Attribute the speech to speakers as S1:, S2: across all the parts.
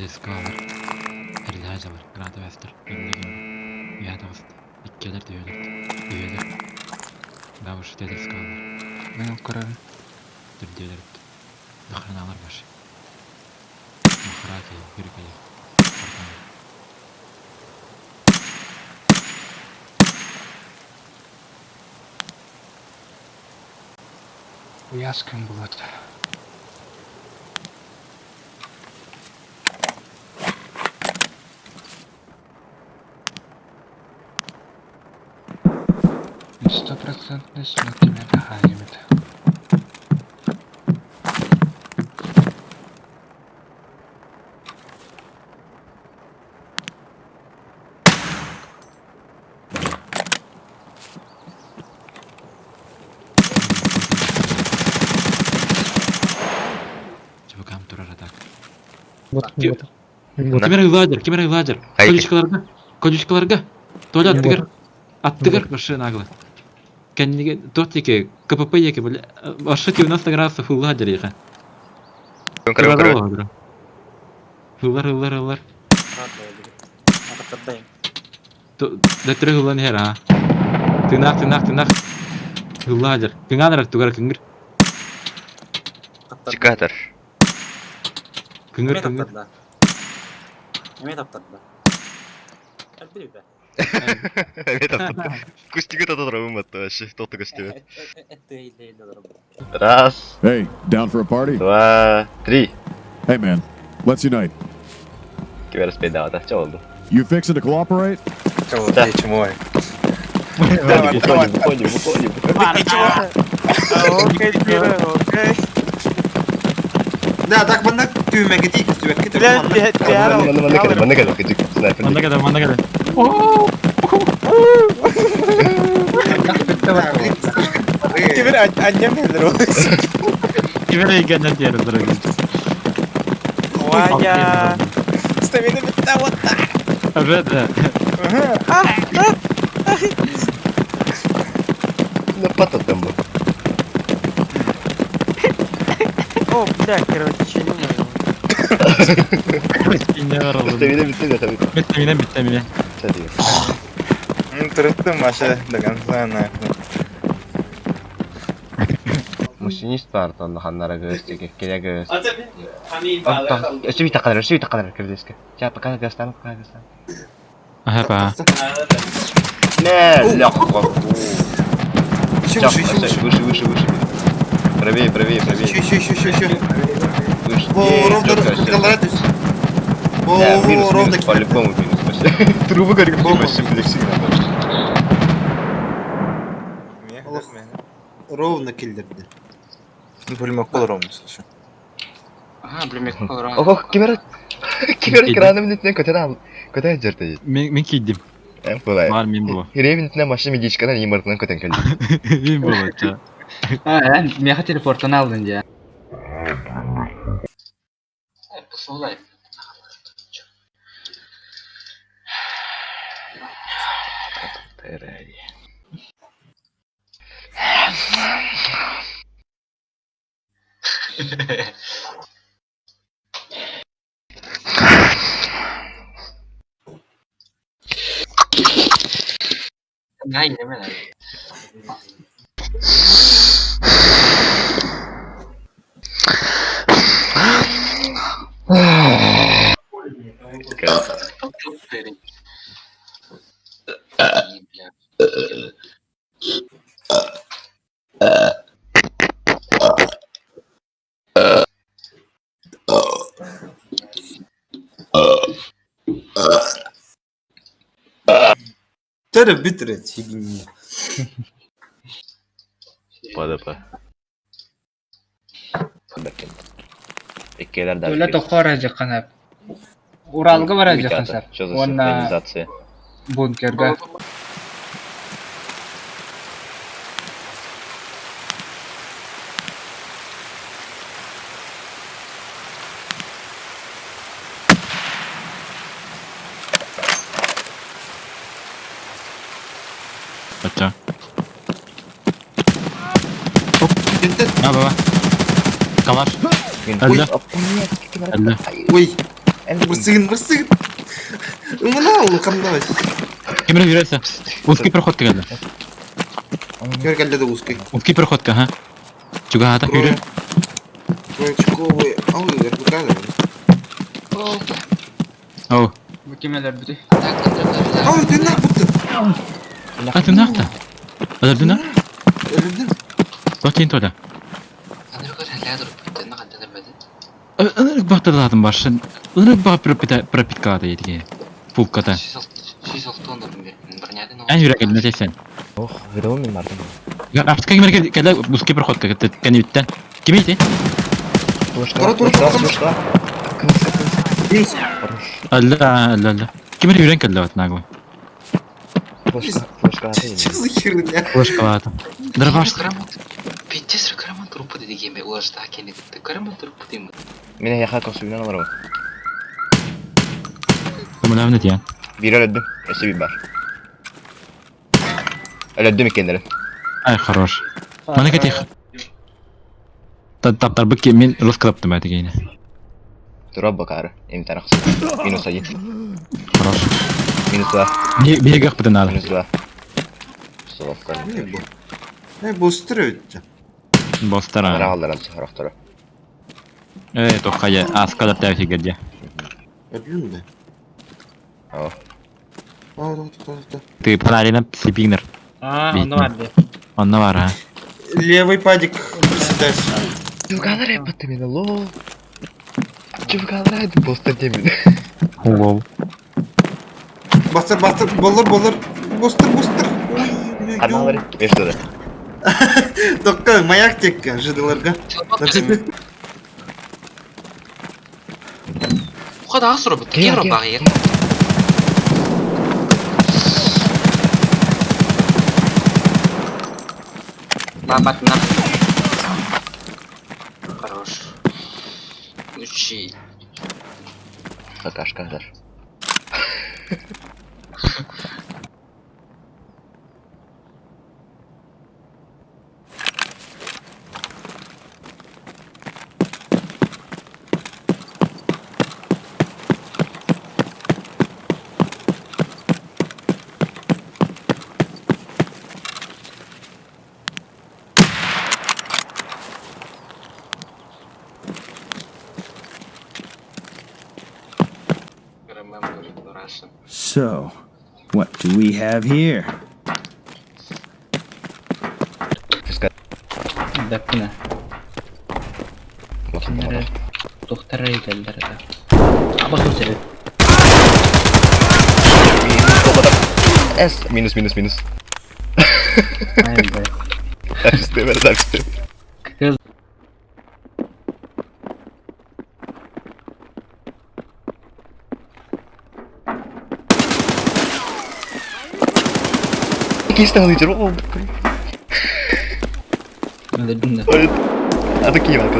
S1: ТСК-лар, Эрлэһэ дьалар, граната бэстэр, иннэ үөһэ таҕыста, иккиэлэр түһүөлэр, үһүөлэр, да уж ТСК-лар.
S2: Мен ол көрөбүн.
S1: Төрдүөлэр Дохраналар баш. Махара киһи, хүрүкэйэ. Аркан.
S2: Уйаас күн булат. Стопроцентный смертельный хаайымыт.
S1: Чебукам турар атак.
S3: Вот, вот. Вот.
S1: Ким эрэ ылаадыр, ким эрэ ылаадыр.
S4: Хайки.
S1: Колючкаларга, колючкаларга. Толя аттыгар, аттыгар
S3: Вот.
S1: машина агла. Кэнниге тот диэки, КПП диэки, бля, вообще 90 градусов ыллаадыр иха.
S4: Көрө көрө.
S1: Ыллар, ыллар, ыллар. Дөттөрө ыллан иһэр, аа. Тынаах, тынаах, тынаах. Ыллаадыр. Кыҥаан эрэр тугар кыҥыр.
S4: Чикатор.
S1: Кыҥыр, кыҥыр.
S5: Эмиэ таптарда. Элбири
S4: Эмиэ таптарда. Кустига татарабын батта вообще. Тоту көстүбэт. Раз,
S6: Hey, down for a party?
S4: два, три.
S6: Hey, man, let's unite.
S4: Ким эрэ спейдаата. Чэ oldu.
S6: You fixing to cooperate?
S4: Да.
S7: Ты чмой.
S4: Выходим, выходим, выходим.
S8: Окей, Кира, окей.
S7: Да, так манна түймәгә тиек, төбәккә
S8: Бля, пиар
S4: Манна манна кэлэ, манна кэлэ, кыдьык. Снайпер.
S1: Манна кэлэ, манна кэлэ.
S8: Кибер аннем
S1: Ким эрэ игэннэн тиэрэ дорогой.
S8: Ваня. Стамина битта вот так.
S1: Уже да.
S4: Лопата там был.
S8: О, бля, короче, не могу.
S1: Не баралым.
S4: Стамина битте да хабит.
S1: Битте мине, битте мине.
S4: Чэ диир.
S7: Ну, трыттым вообще до конца, нахуй.
S4: Машинист бар онно ханнара көс диэки, кэлэ көс. Оттон өссө биир таххалар, өссө биир таххалар кирдиэскэ. Чэ, пока гастан, пока гастан.
S1: Аха, па.
S4: Не, легко.
S7: Еще
S4: Чё,
S7: выше, еще выше.
S4: выше, выше, выше. Правее, правее, правее.
S7: Еще, еще, еще, еще, еще.
S4: Выше.
S7: Во,
S4: Не,
S7: ровно,
S4: чётко, всё.
S7: ровно,
S4: Да,
S7: Во,
S4: минус,
S7: ровно.
S4: минус, по-любому минус вообще. Трубы горят, вообще, блядь, всегда.
S7: Ровно киллерді.
S9: Бөлмек қол ровно, слушай.
S2: Ага, блюмек колорад.
S4: Ох, кимер кимер экраны минутіне көтер ал. Көтер жерде.
S1: Мен мен кийдим.
S4: Эм кулай.
S1: Бар мен бу.
S4: Хире минутіне машина медичкадан имартынан көтен келди.
S1: Мен бу ча.
S2: А, меха телепорттан алдын дия. Посылай. Ngay неме
S7: Тәрі бітірет, фигня.
S4: ПДП. Иккелер да.
S2: Төлө тохор ажыкканап. Уралга бар ажыккансар.
S4: Что за
S2: Онна
S4: синхронизация?
S2: бункерга.
S1: Ача.
S7: Кентет.
S1: А, баба. Калаш.
S4: Мин-
S1: Әллә.
S4: Ой,
S1: Әллә.
S7: Ой.
S9: Бырсыгын, бырсыгын. Ымына улаханна.
S1: Ким эрэ Узкий проходка кэллэ.
S9: Көр кэллэ да узкий.
S1: Узкий проходка, ха. Чугаһата күүрэ.
S9: Крючковый. Ау, РБК да.
S1: Оу.
S2: Бу ким өлөрбүтүй?
S9: Ау, тыыннаах бутты.
S1: А тыыннаах да? Өлөрдүн а?
S9: Өлөрдүм.
S1: Точин тода. Ынырык бахталаатым баршын. Ынырык бах пропиткалата етиге. Пулката. Эн үрәкелне тесен.
S4: Ох, видео мен бардым.
S1: Аптка кимер кэлэ узкий проходка кэнибиттен. Ким ити?
S4: Тура, тура, тура.
S9: Минус.
S1: Алла, алла, алла. Кимер үрен кэллэ батнагы.
S4: Флешка, флешка.
S9: Что за херня?
S1: Флешкалата. Дробаш.
S4: Мен яха косуйнан олору.
S1: Кымылавны тиен.
S4: Бир өлөдүм, өссө бир бар. Өлөдүм иккеннерин.
S1: Ай, хорош. Мана кетих. Таптар быкки мен рус кылаптым әтигейне.
S4: Тура бакары. Эми тараксы. Минус один.
S1: Хорош.
S4: Минус два.
S1: Не бегах бытын алы.
S4: Минус два. Соловка.
S9: Не бу? Не бостыр өттү.
S1: Бостар.
S4: Ара алдаран сорохтору.
S1: Э, тохая, аскада тәвхи герде.
S9: Өлдүм да.
S4: О.
S9: Ау, да, да, да.
S1: Ты параллельно слепигнер.
S2: А, онно бар дии.
S1: Онна бар, а.
S9: Левый падик, председатель.
S4: Чугалар эппаты мени, лол. Чугалар айтып бостер демин.
S1: Лол.
S9: Бастыр, бастыр, болор, болор. Бостыр, бостыр. Ой,
S4: Аналар между да.
S9: Только маяк текка, жидыларга.
S4: Какашка даже.
S10: So, what do we have here?
S2: Бэппинэ. Кинилэр тухтар ыйыталлар да. Аба сири.
S4: С. Минус, минус, минус.
S2: Ай, бля.
S4: Запись, запись.
S2: Кыз
S4: Кистен лидер. О,
S2: өлөрдүм да.
S4: А такие вот.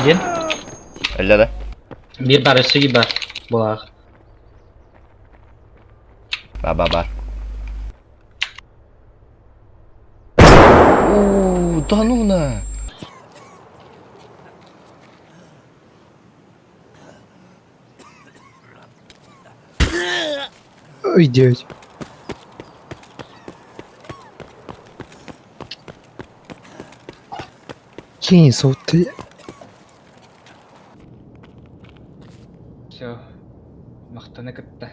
S2: Один.
S4: Әллә да.
S2: Бир бар, өссө бар. Булаах.
S4: Ба ба ба. О, да ну на.
S3: Ой, девять. Кинь, ты.
S2: Все. Мактана кытта.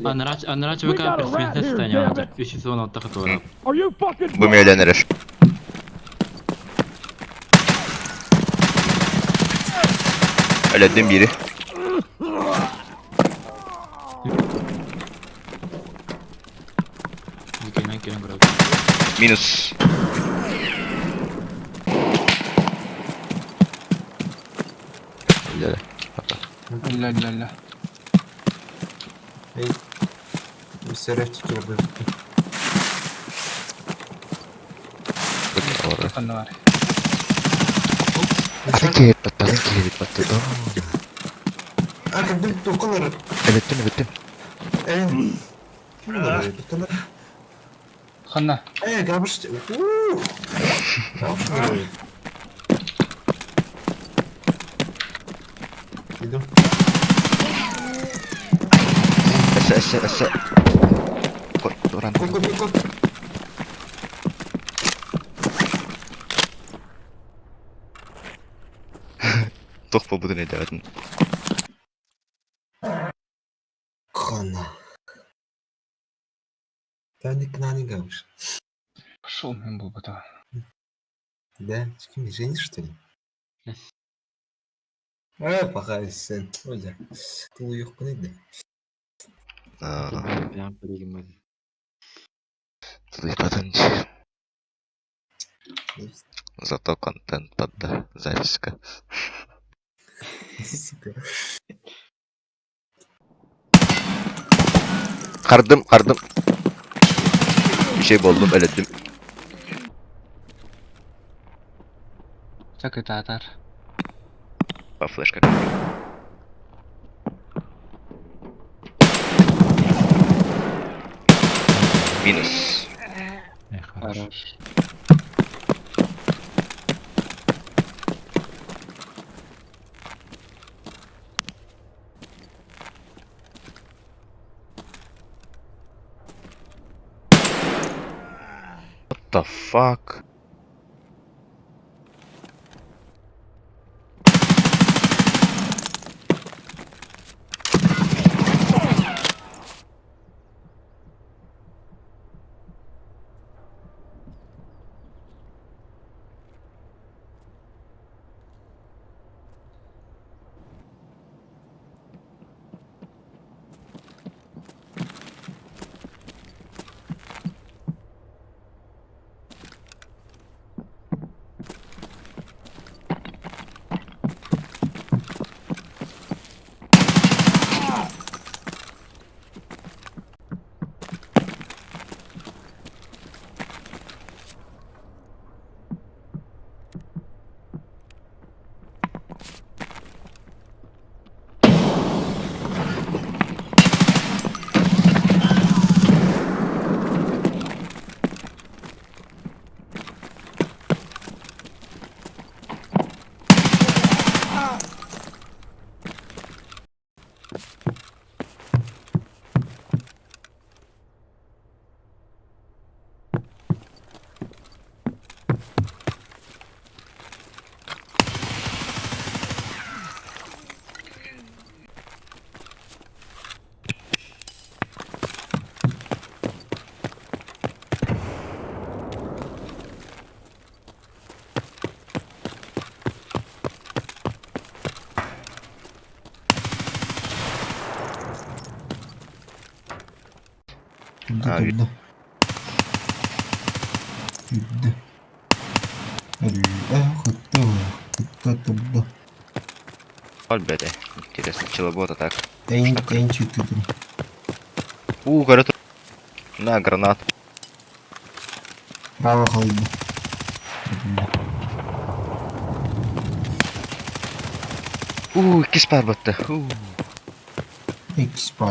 S1: Анарач ВК персменте состояние. 316 хатура.
S4: Бу миллионер. Өлөдүм бири.
S1: Кемен кемен көрөт.
S4: Минус. Әллә да.
S2: Ля ля ля.
S9: Эй. Серефтики бар.
S2: Онно бар.
S9: А, когда токалар.
S4: Өлөттүм, өлөттүм.
S9: Э. Ким олар? Токалар.
S2: Ханна?
S9: Э, габыш. Ууу. Габыш герой. Иду.
S4: Өссө, өссө, өссө. Туран.
S9: Кот, кот, кот, кот.
S4: Туох буолбутун өйдөөбөтүм.
S9: Хана. Таник нани габыш.
S2: Пошел мен буолбатаҕа.
S9: Да, с кем женишь, что ли? Э, пока sen. Оля. Тулуйуохпун да.
S4: Тулуйбатын. Зато контент подда записка.
S9: Сука.
S4: Хардым, хардым. Bir şey buldum, öldüm.
S2: Чакытаатар.
S4: По флешка. Минус.
S1: Эх, хорош.
S2: Хорош.
S4: What the fuck?
S9: Турда,
S4: А,
S9: турда. Турда. Аллах, хатта, хатта, турда.
S4: Ol, блядь, Интересно, челобота так.
S9: Тайн, тайн, чуть тут.
S4: У, горит. На, гранат.
S9: Право холодно.
S4: У, кис бар батты. У.
S9: Икс пар.